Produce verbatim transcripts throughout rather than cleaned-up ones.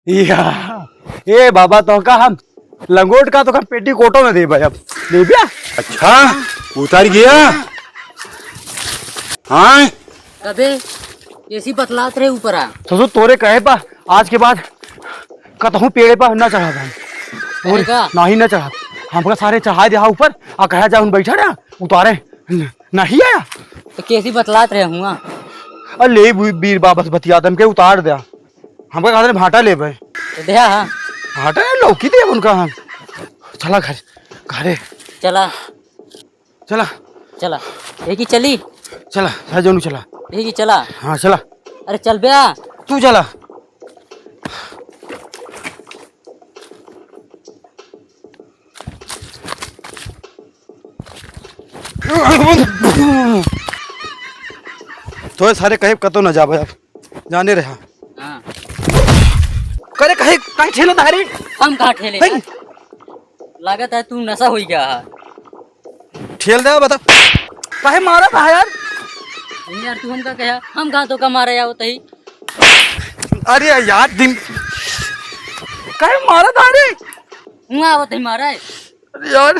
या, ए बाबा, तोहका हम लंगोट का, तोहका पेटीकोटो में देबे अब। देबे? अच्छा, उतार गया? हाँ? कबे ऐसी बतलात रहे ऊपर आ। ससुर, तोरे कहे पा आज के बाद कतहूँ पेड़े पा ना चढ़ा भाई। तोरे कहे का? नाही ना चढ़ा। हमका सारे चढ़ा दे ऊपर, आ कहा जा उन बैठा ना, उतारे। न-, नहीं आया। तो कैसी बतलात रहे हुआ? अरे ले भी-, बीर बाबा से बतियात, हमके उतार द्या। हमका कहते भाटा लेबे। तो द्या, हाँ। भाटा नहीं, लौकी देब उनका हम। चला घर, घरे। चला। चला। चला। एक ही चली। चला, हर जनु चला। एक ही चला। हाँ, चला। अरे चल बे। तू चला। तोहे सारे कहीं कतो न जाबे अब, जाने रहा। हाँ। करे कहे, कहीं ठेले धारे? हम कहाँ ठेले हैं? यार? लागत है तू नशा हो गया है। ठेल दे, बता। काहे मारा था यार? नहीं यार, तू हमका कहा, हम कहाँ तो का मारा या होता ही। अरे यार, दिन काहे मारा था रे? हुआ आवत ही मारा है। अरे यार,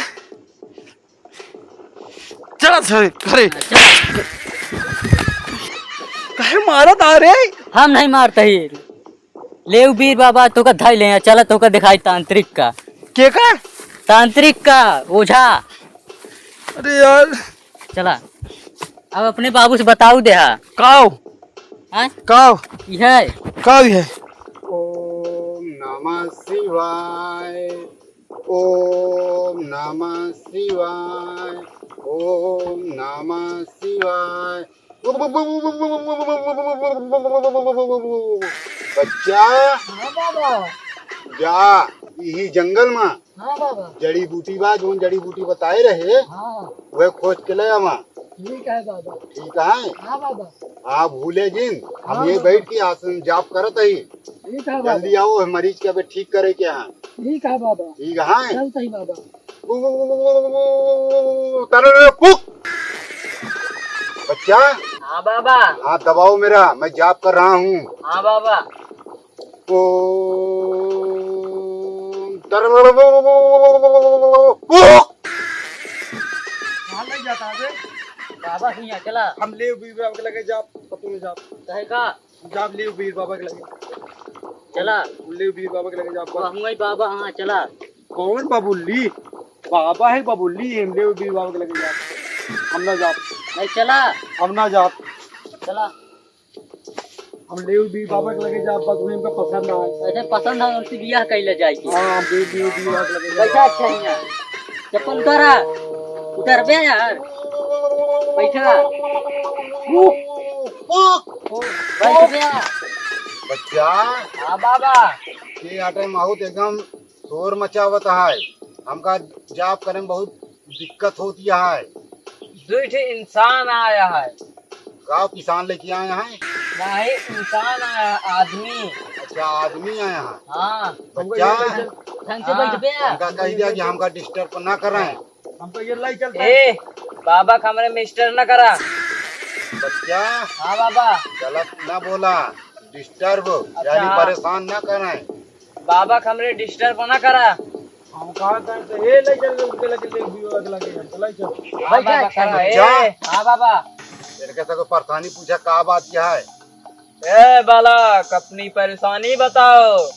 चला सर, अरे। हाँ, चला। काहे मारा था रे? हम नहीं मारते ही। लेव बीर बाबा, तोका धइ ले, चला तोका दिखाई तांत्रिक का। के का? तांत्रिक का, ओझा। अरे यार। चला, अब अपने बाबू से बताऊ दे हा। काव? हाँ? काव? ई है। काव ई है? ओम नमः शिवाय, ओम नमः शिवाय, ओम नमः शिवाय। बच्चा, हाँ बाबा। जा, इही जंगल मा हाँ बाबा। जड़ी बूटी बा, जौन जड़ी बूटी बताए रहे, हाँ। वह खोज के ले आवा। ठीक है बाबा। ठीक है? हाँ बाबा। हाँ, भूले जिन, हम हाँ ये बाबा। बैठ के आसन जाप करत ही। ठीक है बाबा। जल्दी आओ, मरीज के अबे ठीक करे के है। ठीक है बाबा। ठीक है? चलते ही बाबा। तरर पुक। बच्चा। हाँ बाबा। हाथ दबाओ मेरा, मैं जाप कर रहा हूँ। हाँ बाबा। ओम तरर पुक। कहाँ लग जाता है बे? बाबा हियाँ चला। हम लेव बीर बाबा के लगे जाप, पतू में जाप। कहे का? जाब लेव बीर बाबा के लगे। चला। लेव बीर बाबा के लगे जाब। वहाँ वही बाबा, हाँ, चला। कौन बबुल्ली? बाबा है बबुल्ली, हम लेव बीर बाबा के लगे जाब। हम ना जाब। नहीं, चला। हम ना जाब। चला। हम लेव बीर बाबा के लगे जाब, बस हमका पसंद ना आए। ऐसे पसंद है, उनसे बियाह कैले जाए के। हाँ, बीर, बीर, बीर बाबा के लगे जाब। बैठा अच्छा हियाँ। चप्पल उतारा। उतरबे यार। बैठा। बैठ बे। बच्चा। हाँ बाबा। ये आटे माहौल एकदम शोर मचावत है। हमका जाप करे में बहुत दिक्कत होती है। दुई ठे इंसान आया है। का किसान लेके आए हैं? नहीं, इंसान आया है, आदमी। अच्छा, आदमी आया है। हाँ। बच्चा, ढंग से बैठ बे। हमका कह दिया कि हमका disturb ना करें। हम तो ये लाई चलता है। ए, बाबा का हमरे में disturb ना करा। बच्चा। हाँ बाबा। गलत ना बोला, disturb, अच्छा। यानी परेशान ना करें। बाबा का हमरे disturb ना करा। हम कहा था तो ये ले चल, उनके लगे ले भी लगे लगे हम चलाई चल। हाँ बाबा, करा। बच्चा। ए, हाँ बाबा। इनके से कोई परेशानी पूछा, का बात क्या है? ए बालक, अपनी परेशानी बताओ।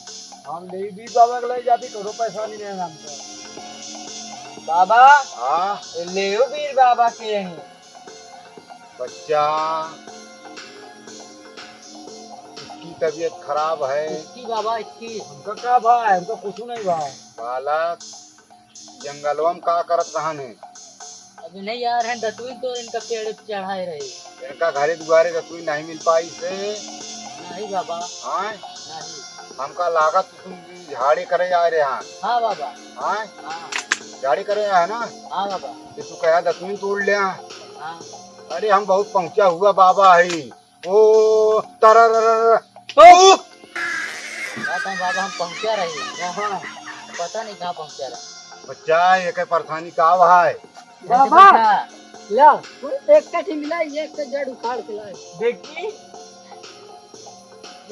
हम लेव बीर बाबा के लगे जाती, कोनो परेशानी नहीं है हमको। बाबा, हाँ? लेव बीर बाबा के हैं। बच्चा, इसकी तबीयत खराब है। इसकी बाबा, इसकी। हमका का भा है? हमका कुछ नहीं भा। बालक, जंगलवा में का करत रहन है? अबे नहीं यार, हम दतुइन तो इनका पेड़ पे चढ़ाए रहे। इनका घरे दुआरे दतुइन नहीं मिल पाई से? नहीं बाबा। हाँ? नहीं। हमका लागत तुम झाड़ी करे आए रहे हैं। हाँ बाबा। हाँ? हाँ। झाड़ी करे आए ना? हाँ बाबा। तो तू कहा दतुइन तोड़ ले। हाँ। अरे हम बहुत पहुँचा हुआ बाबा है। ओ, तरररर, ओ! कहता हूँ बाबा, हम पहुँचा रहे हैं। कहाँ? पता नहीं कहाँ पहुँचा रहे। बच्चा, ये के परेशानी का भाई? बाबा, ला, तू एक कठी मिला, एक के जड़ उखाड़ के लाए। देखी?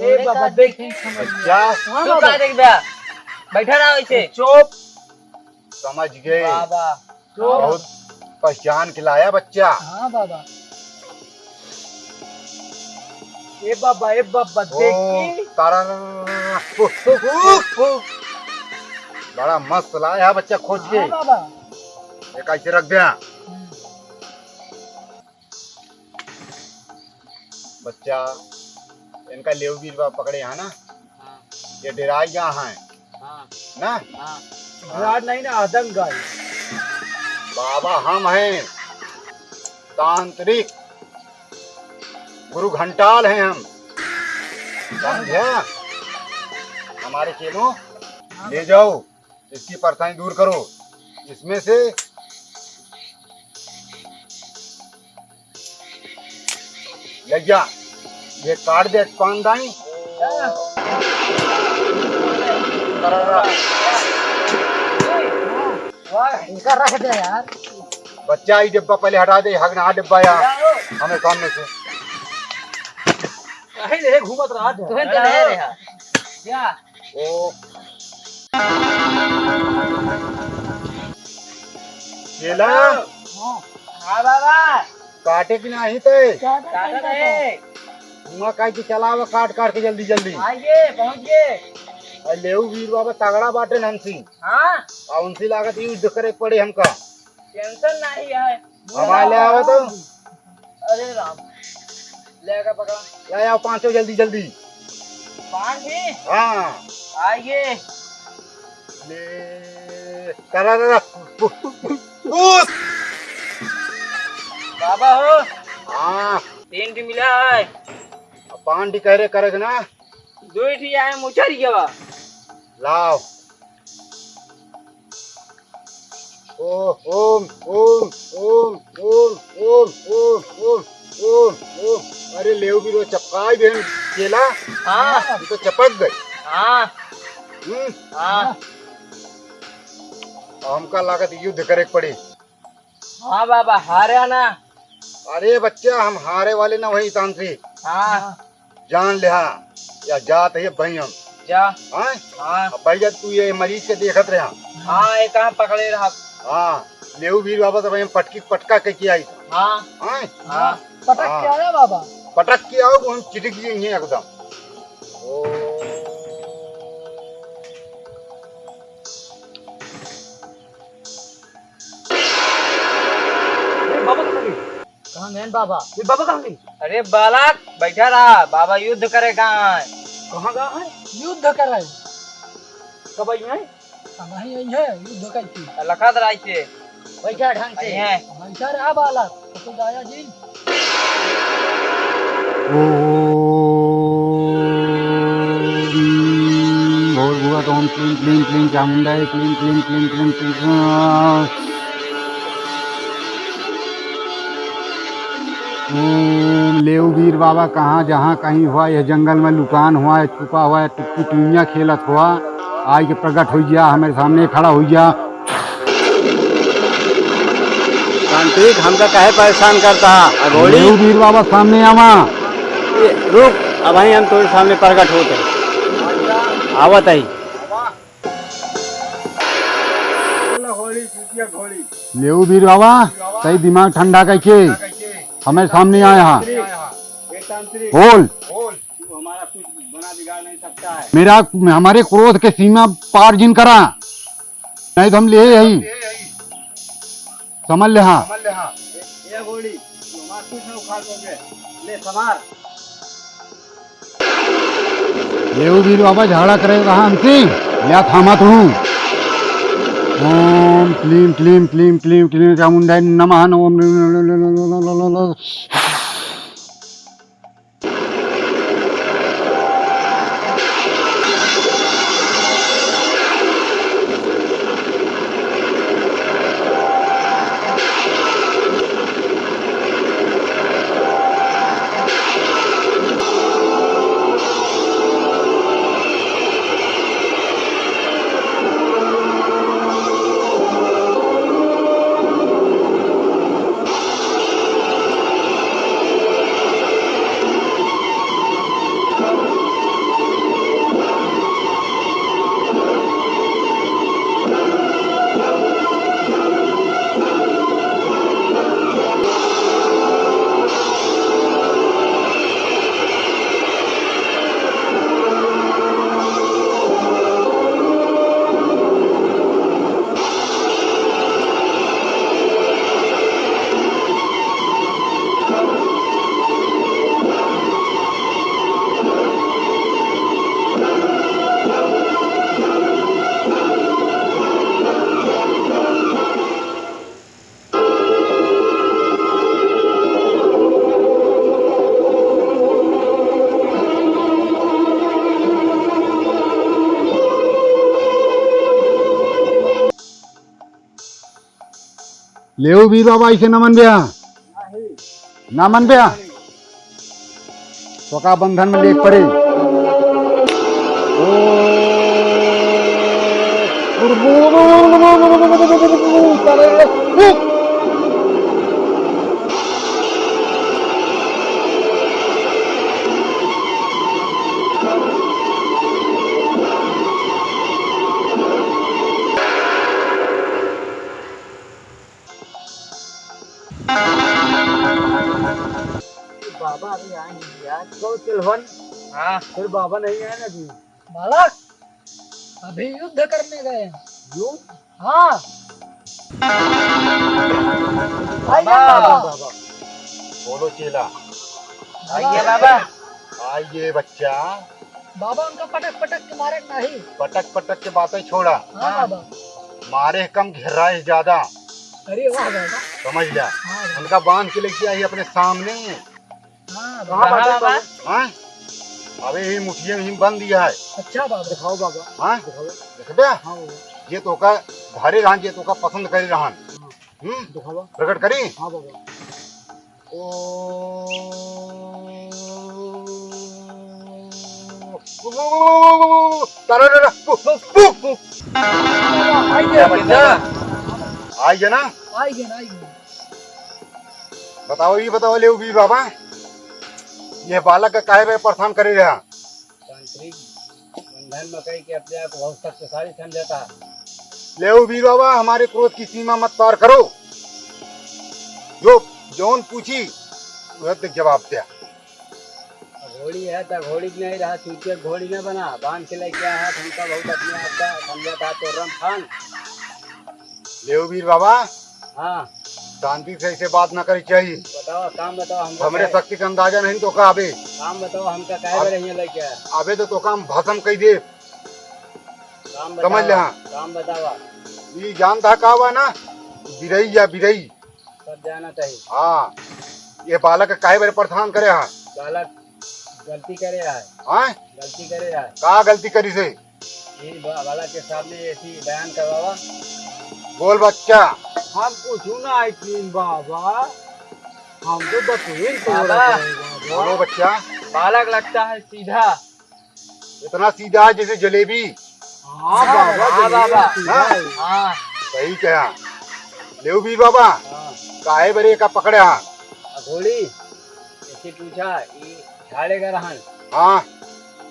ए बाबा, देख, समझ गया। क्या? हाँ तू बाबा। का देख बे? बैठा रहा वैसे। चुप। समझ गए। बाबा। चुप। बहुत पहचान के लाया बच्चा। हाँ बाबा। ए बाबा, ए बाबा, ओ, देखी। तारा, ओ, ओ, ओ, ओ। बड़ा मस्त लाया बच्चा खोज के। हाँ बाबा। ये कैसे रख दिया? हम्म। बच्चा, इनका लेव बीर बाबा पकड़े हैं ना? हाँ। ये डेराई गया है। हाँ। ना? हाँ। डेराई नहीं ना, आतंक गए। बाबा हम हैं, तांत्रिक गुरु घंटाल हैं हम। समझा? हमारे चेलों, ले जाओ। इसकी परेशानी दूर करो। इसमें से ले जा, ये काट दे पान दाई। वाह, इनका रख दे यार। बच्चा, ये डिब्बा पहले हटा दे, हगना डिब्बा यार, हमें सामने से। काहे ले घूमत रहा था? तुहे तो ले रहा। क्या? ओ। केला? हाँ। हाँ बाबा। काटे कि नाही ते? काटे काटे नहीं। नहीं। हुआ काहे कि चलावा काट काट के जल्दी जल्दी। आइए, पहुँच गए। अरे लेऊ बीर बाबा तगड़ा बाटे नंसी। हाँ। आ उनसे लागत युद्ध करे पड़े हमका। टेंशन नहीं है। हमारे ले आवे तो। अरे राम, ले आके पकड़ा। ले आओ पाँचों जल्दी जल्दी। पाँच ही? हाँ। आइए। ले, करा, करा। उस। बाबा हो। हाँ। तीन ठी मिला है। अब पाँच ठी कह रहे करेक ना। दो ठी आए मुचर गवा। लाओ। ओ, ओम, ओम, ओम, ओम, ओम, ओम, ओम, ओम, ओम। अरे लेव बीर बाबा चपकाई बहन केला। हाँ। हम तो चपक गए। हाँ। हम्म। हाँ। हमका लागत युद्ध करेक पड़ी। हाँ बाबा, हारे ना। अरे बच्चा, हम हारे वाले ना वही तांत्रिक। हाँ। जान लिहा या जात है भाई हम। जा। हाँ? हाँ। अब भाई जब तू ये मरीज के देखत रहा। हाँ, ये कहाँ पकड़े रहा? हाँ, लेऊ बीर बाबा तो भाई हम पटकी पटका के किया आई। हाँ। हाँ? हाँ। पटक हाँ। के आया बाबा। पटक के आओ, वो हम चिटक जाएंगे एकदम। ओ। ए, बाबा कहाँ गए? कहाँ गए बाबा? ए, बाबा कहाँ गए? अरे बालक, बैठा रहा, बाबा युद्ध करे कहाँ है? कहाँ गए हैं? युद्ध करे। कब आई हैं? अब आई, आई है, युद्ध करके। लखत राय से। बैठा ढंग से। आई हैं। बैठा रहा बालक, तो दाया जी। ओम भूर्भुवः ओम क्लीं क्लीं क्लीं चामुण्डाय क्लीं क्लीं क्लीं क्लीं क्लीं क्लीं। ओम लेववीर बाबा कहाँ जहाँ कहीं हुआ, यह जंगल में लुकान हुआ, यह छुपा हुआ, यह टुक्की टुइया खेलत हुआ, आइके प्रगट होइ जा, हमरे सामने खड़ा होइ जा। तांत्रिक, हमका काहे परेशान करता है? अघोरी। लेववीर बाबा सामने आवा। ए, रुक, अबहीं हम तोरे सामने प्रगट होत है। आवत है। लेववीर बाबा, सही दिमाग ठंडा कइके हमरे सामने आया है। बोल। तू हमारा कुछ बना बिगाड़ नहीं सकता है। मेरा, हमारे क्रोध के सीमा पार जिन करा, नहीं तो हम ले यही। समझ ले, हाँ। समझ ले, हाँ। ए, ए गोली, तू हमारा कुछ नहीं उखाड़ पाओगे। ले, संभार। लेववीर बाबा झगड़ा करे रहा हमसे, या थामा तू। ओम क्लीं क्लीं क्लीं क्लीं क्लीं चामुंडाय नमः। ओम लेऊ बीर बाबा, ऐसे न मन ब्या, न मन ब्या। तोका बंधन में लेके पड़े। बाबा अभी आए नहीं यार, कहो चलवन। हाँ। फिर बाबा नहीं आए ना अभी। बालक, अभी युद्ध करने गए हैं। युद्ध? हाँ। आइए बाबा। बाबा। बोलो चेला। आइए बाबा। आइए बच्चा। बाबा, उनका पटक पटक के मारे नहीं। पटक पटक के बातें छोड़ा। हाँ बाबा। मारे कम, घेराए ज्यादा। अरे वाह बाबा। समझ लिया। हाँ बाबा। उनका बांध के लेके आई अपने सामने। हाँ, कहाँ बाबा। बाबा? हाँ? अबे यही मुठिया में ही बंद दिया है। अच्छा बाबा। दिखाओ बाबा। हाँ? दिखाओ। देखबे? हाँ बाबा। ये तोका धरे रहन, ये तोका पसंद करे रहन। हाँ। हम्म? दिखाओ। प्रकट करी? हाँ बाबा। ओ, तारा रे रे, पु, पु, पु, पु। आई गया। आई गया ना? आई गया, आई गया। बताओ, ये बताओ, लेऊ बीर बाबा, ये बालक का काहे बे परेशान करे रहा? तांत्रिक बंधन में कही के अपने आप को बहुत शक्तिशाली समझता। लेऊ बीर बाबा, हमारे क्रोध की सीमा मत पार करो। जो जौन पूछी, वह तक जवाब द्या। घोड़ी है तो घोड़ी नहीं रहा, चूंकि घोड़ी न बना, बांध के लेके आया है, हमका बहुत अपने आप का समझता तो रमफान। लेऊ बीर बाबा। हाँ। शांति से ऐसे बात ना करी चाहिए। बताओ, काम बताओ हमका हमरे काहे? शक्ति का अंदाजा नहीं तो का अबे। काम बताओ हमका काहे अब बरे हियां लेके आया? अबे तो तोका हम भस्म कई दे। काम समझ ले, बतावा, हाँ। काम बतावा। ई जानता का बा ना? बिरई या बिरई। सब जाना चाहिए। हाँ। ये बालक काहे बरे परेशान करे हा? बालक गलती करे है। हाँ? गलती करे है। का गलती करी से? ये बा-, बालक के सामने ऐसी बयान करवावा। बोल बच्चा। हम कुछ ना आई थी बाबा, हम तो दतुइन तोड़त बाबा। रहे बाबा। बोलो बच्चा। बालक लगता है सीधा। इतना सीधा है जैसे जलेबी। हाँ बाबा, हाँ जलेबी बाबा। सीधा है। हाँ। सही कहा। लेऊ बीर बाबा, हाँ। काहे बरे का पकड़े हा? अघोड़ी, ऐसे पूछा, ई झाड़े का रहन। हाँ।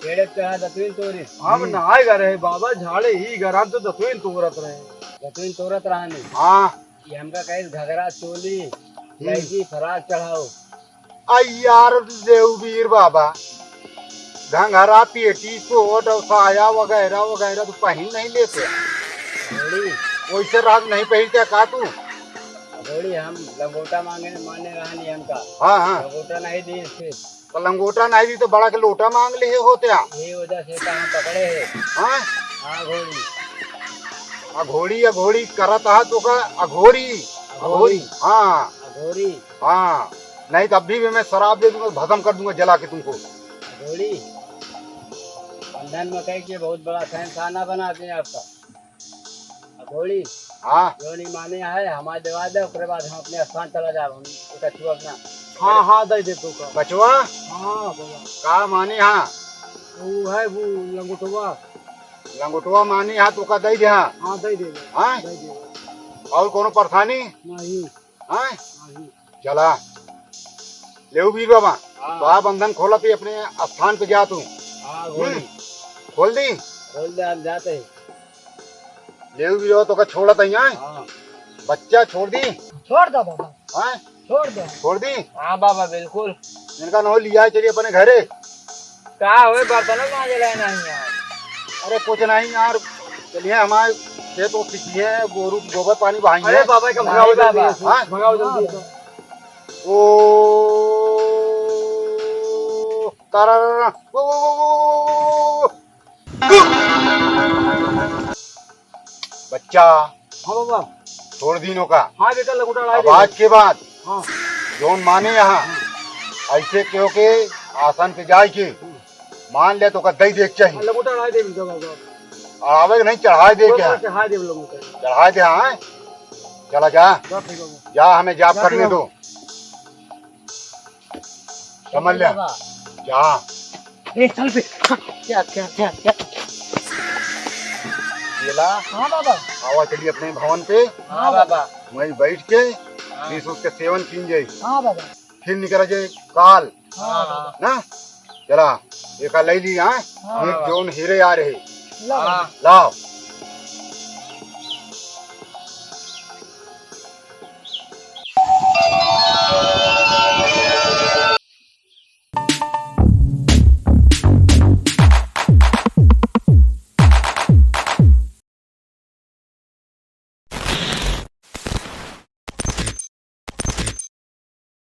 पेड़े पे चढ़ा दतुइन तोड़े। हम हम्म। नहाए गा रहे बाबा, झाड़े ही गा रहन तो दतुइन तोड़त रहे। दतुइन तोड़त रहन। हाँ। ये हमका कहे घघरा चोली, हम्म। लड़की फराक चढ़ाओ। आ यार लेऊ बीर बाबा, घंघरा, पेटी कोट और साया वगैरह वगैरह तो पहिन नहीं लेते। घोड़ी। वैसे रात नहीं पहिरते का तू? घोड़ी हम लंगोटा मांगे, माने रहनी हमका। हाँ, हाँ। लंगोटा नहीं दी फिर। तो लंगोटा नहीं दी तो बड़ा के लोटा मांग ले होते हैं। यही वजह से तो हम पकड़े हैं। हाँ? हाँ, घोड़ी। अघोड़ी, अघोड़ी करत हा तो का अघोरी, अघोरी। अघोरी। हाँ। अघोरी। हाँ, नहीं तो अभी भी मैं शराब दे दूंगा, भस्म कर दूंगा जला के तुमको। अघोरी, बंधन में कह के बहुत बड़ा शहंशाह ना बना दे आपका। अघोरी, हाँ। जो नहीं माने है, हमारे देवा दे, ओकरे बाद हम अपने स्थान चला जाब, हम एक छुआ अपना। हाँ, हाँ, दे दे तो का। बचवा? हाँ, बाबा। का माने हाँ? वो है, वो लंगोटवा। लंगोटवा माने हाँ, तो का दे दे हाँ। हाँ, दे दे। हाँ? दे दे। और कोनो परेशानी? नहीं। हाँ? नहीं। चला। लेऊ बीर बाबा, हाँ। तो आ बंधन खोला, तू अपने स्थान पे जा तू। हाँ, खोल हम्म। दी। खोल दी? खोल दे, हम जाते हैं। लेऊ बीर बाबा, तो का छोड़ा तई, हाँ? हाँ। बच्चा छोड़ दी? छोड़ दो बाबा। हाँ? छोड़ दो। छोड़ दी? हाँ बाबा, बिल्कुल। इनका नहो लिया चलिए अपने घरे। का होए, बर्तन मांजे रहे नहीं यार। अरे कुछ नहीं यार, चलिए हमारे खेत वो सीखिए, गोरू गोबर पानी बहाइए। अरे बाबा, का नहीं भगाओ बाबा। जल्दी, हाँ? भगाओ जल्दी। ओ, तारा, ओ, ओ, ओ, ओ, ओ, ओ। बच्चा। हाँ बाबा। छोड़ दीन ओका। हाँ बेटा, लंगोटा उड़ाए अब दे। आज के बाद हाँ। जौन माने यहाँ, हाँ। ऐसे क्यों के आसन पे जाए के, हम्म। मान ले तो ओका दे दे के चाहिए। हाँ, लंगोटा उड़ाए दे बेटा बाबा। और आवे के नहीं, चढ़ाए दे बाबा, के। चढ़ाए दे लंगोटा। चढ़ाए दे, हाँ। चला जा, जा ठीक बाबू। जा, हमें जाप जा करने ठीक दो। समझ ले। बाबा। जा। ए, चल बे। क्या, क्या, क्या, क्या? ये ला। हाँ बाबा। आवा चली अपने भवन पे। हाँ बाबा। वहीं बैठ के हाँ। बीस उसके सेवन कीन जाई। हाँ बाबा। फिर निकला जाए काल। हाँ बाबा। ना? चला, एका ले ली, हाँ? हाँ। एक जौन हीरे आ रहे। ला। हाँ। लाओ।